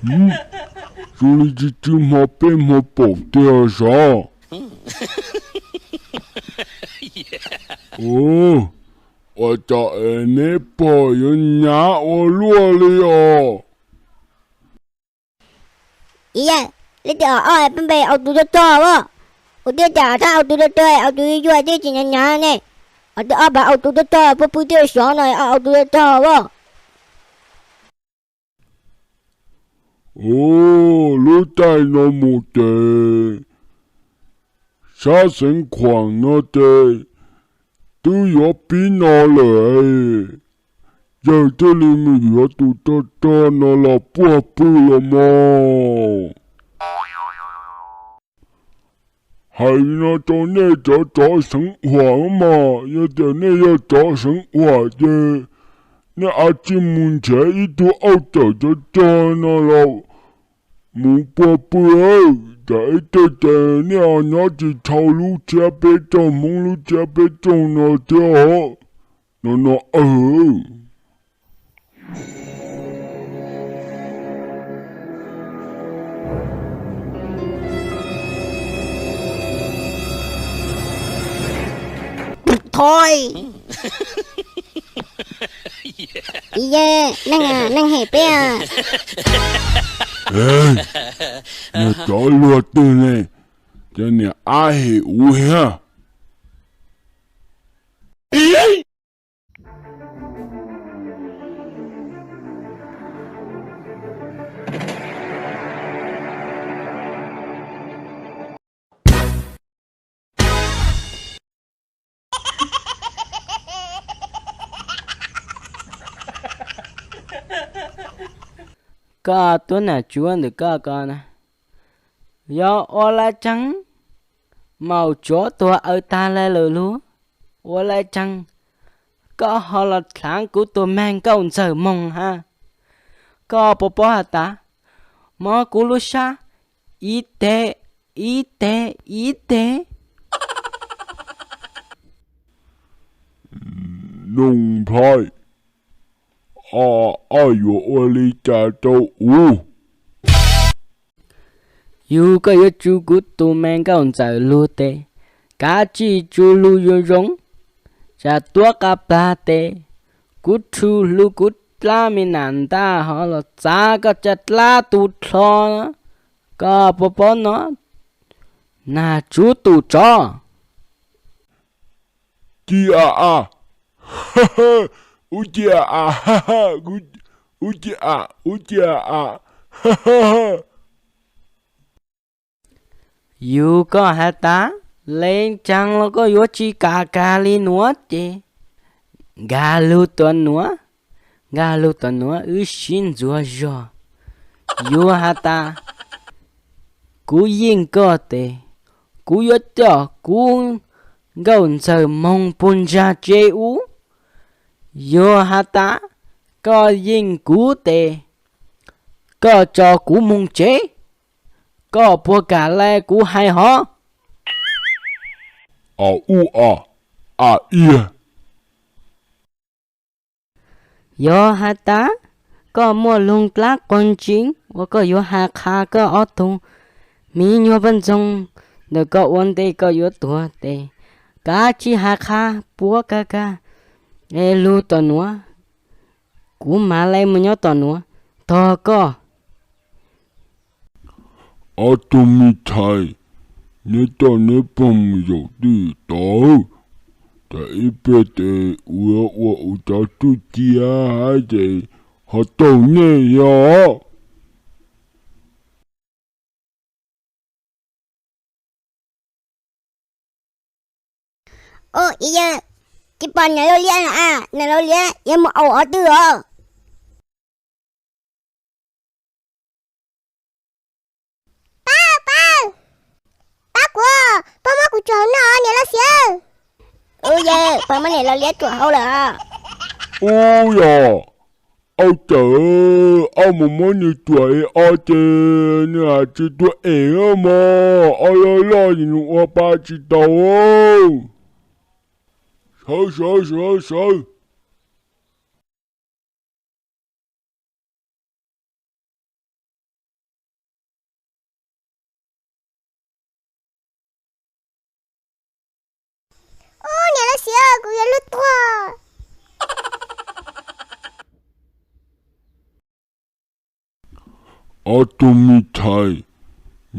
Zoo li tsis tsw hmo peb hmo paum tiag sav. Ua cas es neb pog yuav nyav ua luaj li os? Ib yam li tias ob peb npe au tus tog tog as, kuv thiaj tias thab au tus tog tog, au tus yuag yuag thiaj tsis nyav nyav ne. Ob peb au tus tog tog puag pw thiaj xyov no, au tus tog tog as. Lub caij no mus ces sab xeev Khuam no ces twb yuav pib no lawm. Yawg thiaj li mus yuav tus tog tog no los puag pw los mas. Hais no rau nej cov tsov xeev Khuam mas, yog tias nej yog tsov xeev Khuam ces nej a tsij mus nrhiav ib tug auj cawm tog tog no los mus puag pw. Tsam ib teg ces nej ho nyob tsis dhau lub tsiab peb caug Hmoob lub tsiab peb caug no thiab os. No no awg. Thov, neeg, neeg hem peb. Yog cov luag twg ne, cov niag ab hem uv thiab. Koj tuab nam tsuv ntawm koj ko na, yog ua li cas maum tsov tuag aws tag lawm lug, ua li cas koj ho los dlaav kuv tus me nkauj ntxawm moog hab? Koj puas paub has tas mob kuv lub sab ib teg, ib teg, ib teg? Noog Nplhaib, o, o yuav ua li cas rau kuv? Yug koj yuav tsu kuv tus me nkauj ntxawm lug tes, kav tsij tsu lug zoo zoo, tsam tuab qab plag tes kuv rhu lug kuv dlaab me nam ntaj ho los txav koj caj dlaab tu dlho. Koj puas paub no, nam tsuv tus tsov? Ci a a, ub ci a a, ub ci a, ub ci a a. Yug koj has tas le caag los koj yuav tsi kam kag li nuav ces nkag lug tuab nuav, nkag lug tuab nuav wb sib ntxuav zog. Yuav has tas kuv yeej koj tes, kuv yuav coj kuv nkauj ntxawm moog puag ntsag tsev ub. Yuav has tas koj yeej kuv tes, koj tso kuv moog tsev, koj puas kam le kuv hais hov? A ub a, a iag. Yog has tas koj muaj lug dlaab quas ntsis uas koj yuav has qha koj ob tug miv nyuas poj ntxoog ntawm koj ua ntej koj yuav tuag tes, kav tsij has qha puab kag kag es lug tom nuav, kuv mam le mus nyob tom nuav tog koj. Ob tug me ntxhais, neb coj neb pog mus zaum twj tod, tas ib pliag tes kuv yuav ua kuv cov txuj ci hab ces ho taug nej os. Ub, yawg, tsis pom niam laus liab na, niam laus liab yuav mus au ob twj os. Pab, pab, pab kuv, pab muab kuv tsuam hauv no niam laus xiav. Ub yawg, pab muab niam laus liab tsuam hauv lawm. Ub yog, au cawm, au mus muab nws tsuam es o ces nws has tsis tuag es mog, o loj loj nws ua pa tsis tau. Sawv, sawv, sawv, sawv. peb tuaj. Ob tug me ntxhais,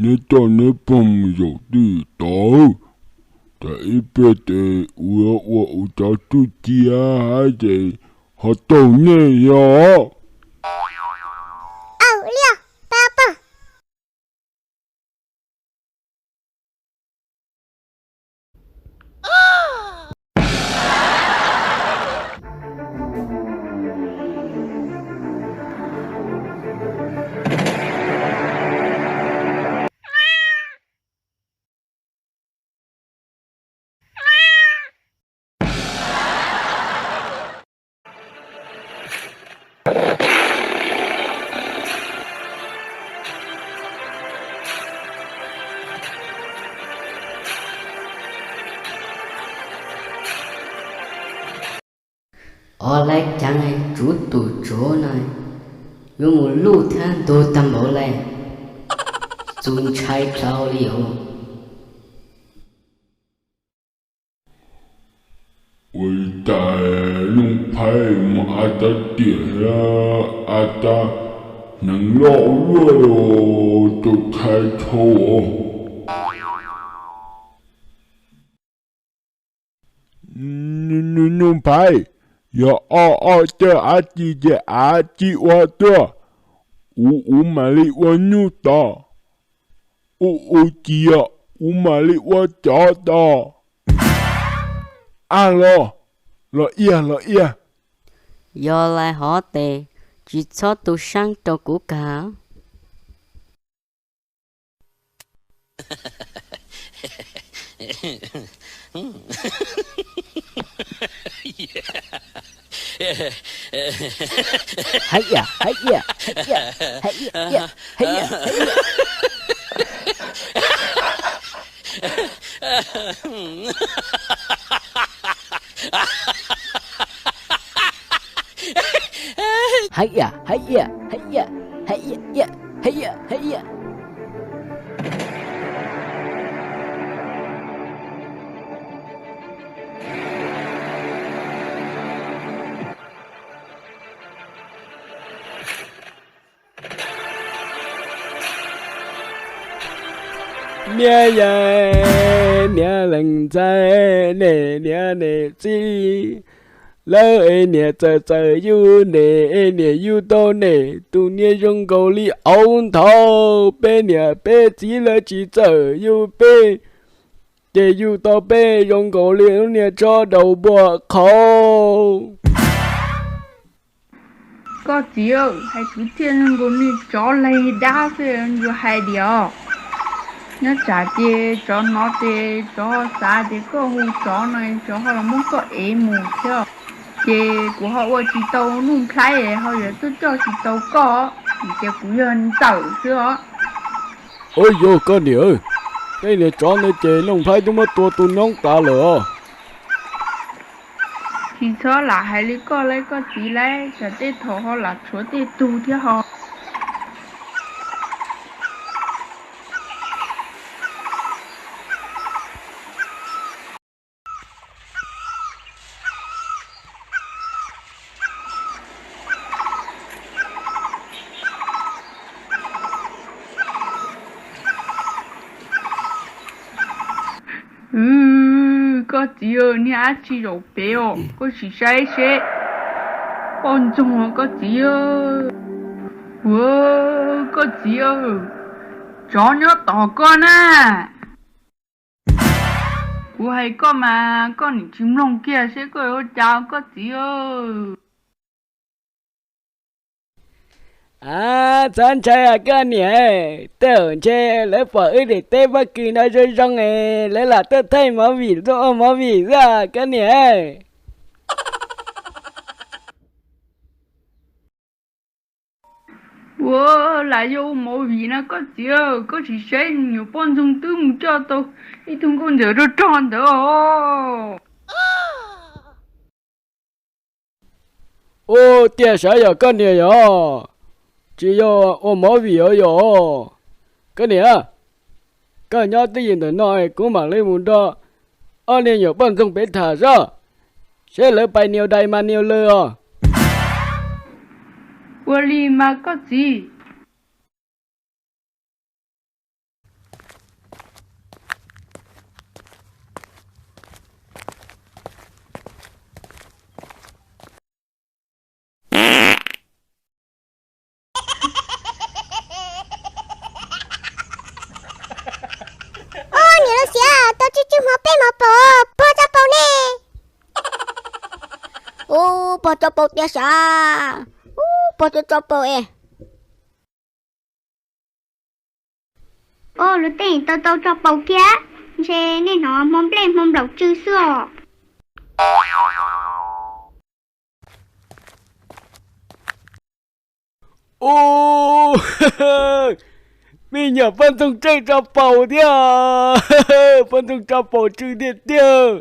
neb coj neb pog mus zaum twj tod, tsam ib pliag ces ua ua ua cov tsuj ci hab ces ho taug nej yog. Ua lawv cav tsuv tus tsuv no, yuav mus luj thiab ntug tag npaum le, txus ntshai dhau li os. Ua tas Nuj Phaib mus a tab tiam thiab a tab hneev loj luaj los tus thaiv tshau os. Nuj Phaib, yog ob ob cawj av ci ces av ci ua tuaj, uv uv mam li ua nyuj tod, uv uv ci yog uv mam li ua cov tod. Ab los, los iaj los iaj. Yog lais hov tes, tsis txhob tu saab rau kuv kag. Hais iaj, hais iaj, hais iaj, hais iaj, hais iaj, hais iaj. Hais iaj, hais iaj, hais iaj, hais iaj, hais iaj, hais iaj. Niam yau, niam leej ntxhais, niam niam niam txiv, lawv es niam txawm txawm yug niam es niam yug tau niam tus niag zoo nkaus li auv nthav, peb niam peb txiv lawv tsis txawm yug peb, ces yug tau peb zoo nkaus li lub niag tshob daus npua qhauv. Koj txiv, hais kwv txhiaj zoo nkaus niag tsov laig dab xwb ntsuas hais diam. Nyob tsam ces tsov hnov ces tsov xav tias koj hu tsov no tsov ho los muab koj ev mus thiab. Ces kuv ho ua tsis tau Nuj Phaib ho yuav tuaj coj tsis tau koj, ces kuv yog ntxawm xwb os. Ua yog koj niam, tej niag tsov ntawd ces Nuj Phaib twb muab tua tu noob tas lawm os. Tsis txhob lam hais li koj lauj koj txiv lauj, tsam tej thaum ho lam tshuav tej tug thiab ho. Koj txiv, niag dab tsi zaum pem os, koj sim saib seb. Poj ntxoog koj txiv. Ua, koj txiv, tsov nyob tos koj na. Kuv hais koj mas koj nim tsis mloog kiag seb koj yuav ua cas koj txiv. A, txhob ntshai koj niam, tej zaum ntshe lawv pom wb daim teb pob kws no zoo zoo es lawv lam tuaj thaij movie tuaj ua movie xwb koj niam. Ua, lam yog ua movie no koj txiv, koj sim saib me nyuam poj ntxoog twb mus coj tau ib tug nkauj ntxawm rog rog ntawd os. Ua, tiag sav yog koj niam yog, tsis yog ua movie os yog. Koj niam, koj nyob twj ywm ntawm no es kuv mam li mus nrog ob niag nyuam poj ntxoog pem tham seb. Seb lawv pais nias dais mas nias lawm os. Ua li mas koj txiv. Ob niam loj xiav, tau tsw tsw hmo peb hmo paum, pog tso paum ne. Ub, pog tso paum tiag sav. Ub, pog tso tso paum es. Ub, luag tej tau tau tso paum kiag, ntshe nej hnov hmo nplej hmo nplaum tsw xwb os. Ub, me nyuam poj ntxoog tseem tso paum thiab. Poj ntxoog tso paum tsw tiag tiag.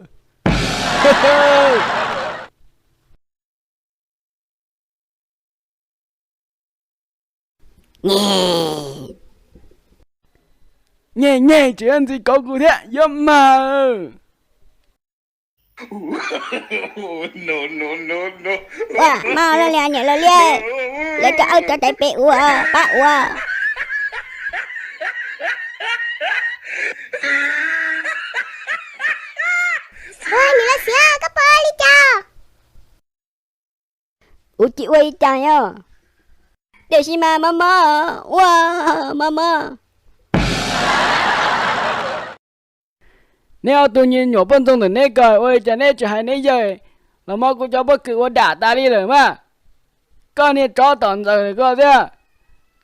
Nyem nyem tseem ntxiv kauv kuv thiab yuav mag. Ua, mag lawm li niam laus liaj, lawv cov awj cov dais pem ua pab ua. Ua, niam loj xiav, koj pom li cas? Kuv tsis ua li cas os. Tiam sis mas mob mob, ua, mob mob. Neb ob tug me nyuam poj ntxoog ntawm neb ko ua li cas neb tsis hais neb yawg los muab kuv cov pob kws ua dam tas li lawm mas? Koj niag tsov tom ntxawm koj thiab,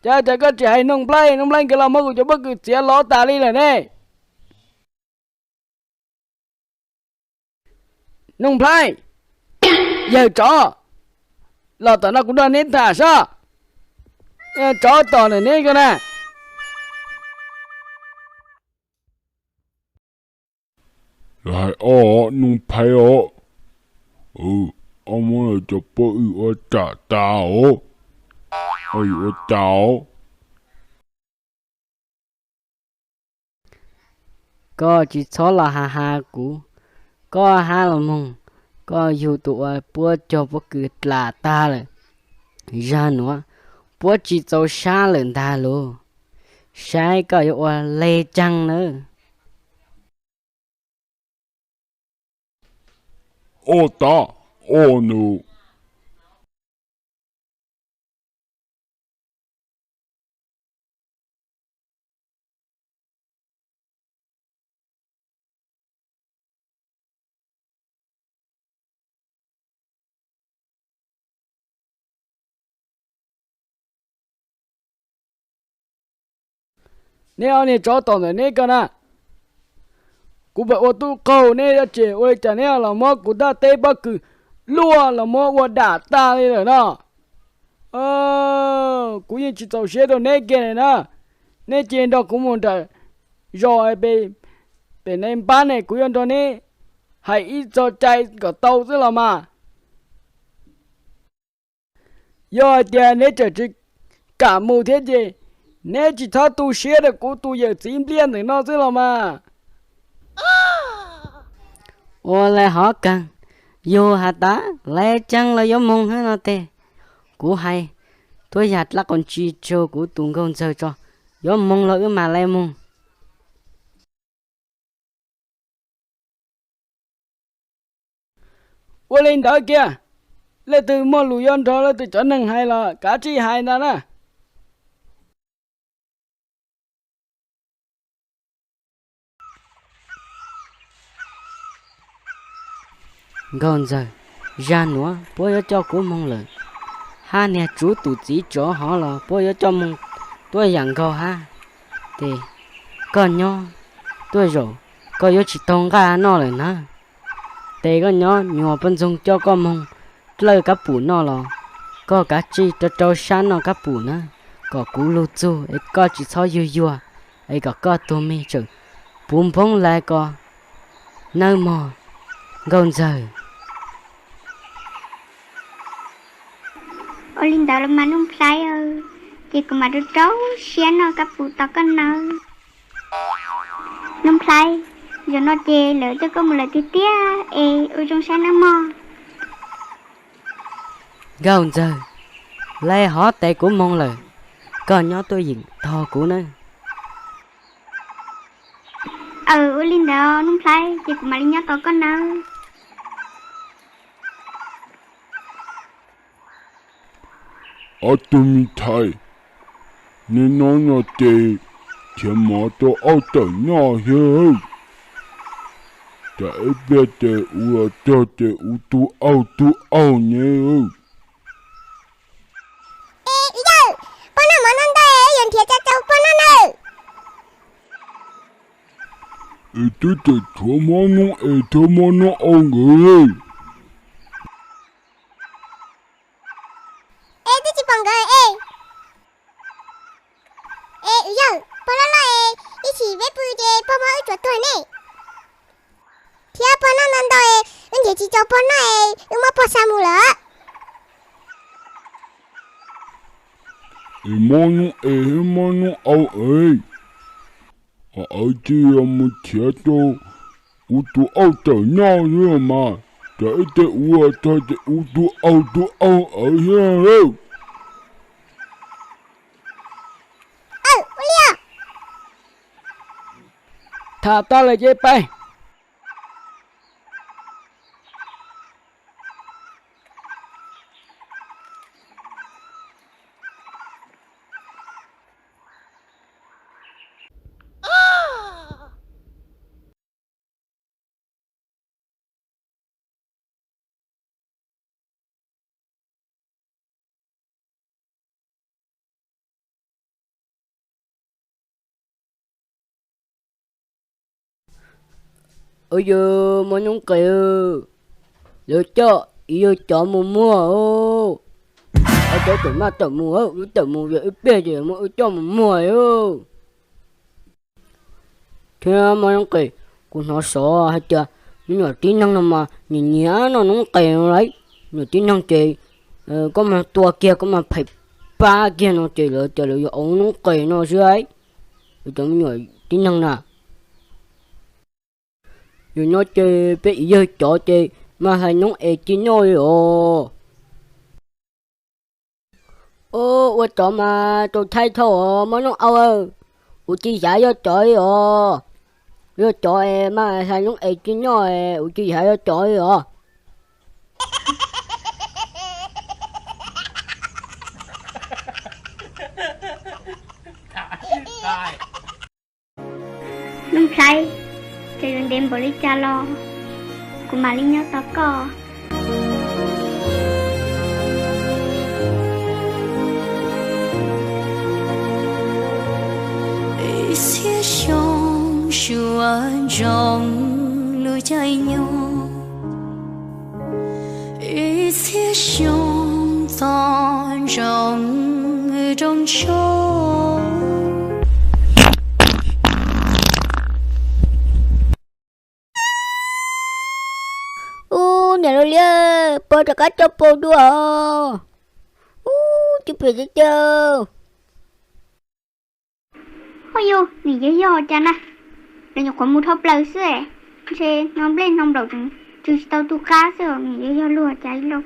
cas cas koj tsis hais Nooj Nplhaib, Nooj Nplhaib nkawd los muab kuv cov pob kws txiav lov tas li lawm ne. Nooj Nplhaib, yawg tsov, los tom no kuv nrog neb tham sob. Tsov tom ntawm neb ko na. Hais ob Nooj Nplhaib os, ob muab cov pob kws ua dam tas os, ob yus ua cas os. Koj tsis txhob los has has kuv, koj hab los moog, koj yug tus uas puab cog pob kws dlam tag lawm. Zag nuav puab tsis txaus sab lawm ntag lauj, saib koj yuav ua le caag nawb. Ob tav, ob nus. Neb ob niag tsov tom ntawm neb ko na, kuv pam ua tub qaug neb dab tsi ua li cas neb los muab kuv ntaj teb pob kws luaj los muab ua dam tag li lawm no. Kuv yeej tsis txaus siab rau neb kiag li na. Neb cia nrog kuv mus nram zos pem, pem nais npab ne, kuv yuav nrog neb hais ib txog cai kom tau xwb los mas. Yog hais tias neb tseem tsis kam mus thiab ces neb tsis txhob tu siab rau kuv tus yawm txiv npliaj ntawm no xwb los mas. Ua le hov kaag, yug has tas le caag los yuav moog hab no tes, kuv hais tuab yam dlaab qaum ntsis rau kuv tus nkaug ntxawg tso, yuav moog los wb mam le moog. Ua li ntawd kiag, leej twg muaj lus yuav nrog leej twg cov neeg hais los kav tsij hais ntag na. Nkaug ntxawg, zag nuav puab yuav coj kuv moog lawm, hab niag Tsuv tus txiv tsov hov los puab yuav coj moog tuab yaam nkaug hab. Tes koj nyob tuaj zaum, koj yuav tsis tau nqaj noj lawm na. Tes koj nyob nyuas poj ntxoog coj koj moog dlawj kab pum noj los koj kav tsij rau rau sab noj kab pum na, kom kuv lug txug es koj tsis txhob yuag yuag, es kom koj tug me tseem puv npoob lawm ko nawb mog, nkaug ntxawg. Ua li ntawd los mas Nuj Nplhaib, ces kuv mam rau rau siab noj kab pum tos koj nawb. Nuj Nplhaib, zaum no ces lawv coj koj mus lawm tiag tiag es ua zoo saib nawb mog. Nkauj ntxawg, lawv hov tes kuv moo lawm, koj nyob tuaj yeem tog kuv nawb. Aw, ua li ntawd Nuj Nplhaib, ces kuv mam li nyob tos koj nawb. Ob tug me ntxhais, nej nyob no ces nrhiav mov rau auj tawm noj thiab. Tsam ib pliag ces ua tog ces ua tug auj tug auj ne. Es yawg, pog noj mov no ntau es yuav nrhiav tsa rau pog noj nawb. Es twb tseem tshuav Hmob Noob Es thiab Hmob Noob Au nkawd. Es twb tsis pom nkawd es. Es yawg, pog loj loj es ib chim peb pw ces pog muab wb tsuav tuag ne. Thiab pog noj ntau ntau es wb nrhiav tsis tau pog noj es wb muab pog xa mus lawm. Es Hmob Noob Es thiab Hmob Noob Au es, awv tsis yog mus nrhiav rau ua tug auj tawm noj xwb mas, tsam ib pliag ua tog ces ua tug auj tug auj awv thiab. Tham tag lawm ces peb. Ua yog Hmob Noob Qes, lawv coj yawg cov mus muag, cov tawm maj tawm mus, wb tawm mus yog ib pliag ces muab wb coj mus muag. Thiab Hmob Noob Qes, kuv hnov xov hais tias me nyuam tib neeg no mas nyiam nyiam noj noob qes no lauj. Me nyuam tib neeg ces koj mas tua kiag koj mas phem pab kiag no ces lawv tias lawv yuav ua noob qes no xwb. Cov me nyuam tib neeg na, yog nyob ces peb ib yawg cov ces mas hlais noob es ci noj li os. Ua cov mas tau thaij thauj os Hmob Noob Au, kuv tsis xav yog cov li os. Yog cov es mas hlais noob es ci noj, kuv tsis xav yog cov li os. Nuj Nplhaib, txawm yuav ntev npaum li cas los kuv mam li nyob tos koj. Ib txhiab xyoo suav ntsoov lub caij nyoog, ib txhiab xyoo txom ntsoov rooj ntsuag. Ub, niam laus Liab, pog rov qab coj pog dua. Ub, cib pem tiag tiag. Ua yog nws yog yog cas na, lawv nyuam qhuav mus dhau plaws xwb, ntshe hno nplej hno nplaum tseem tsw tsis tau tu qab xwb, nws yog yog luag cas ib lauj.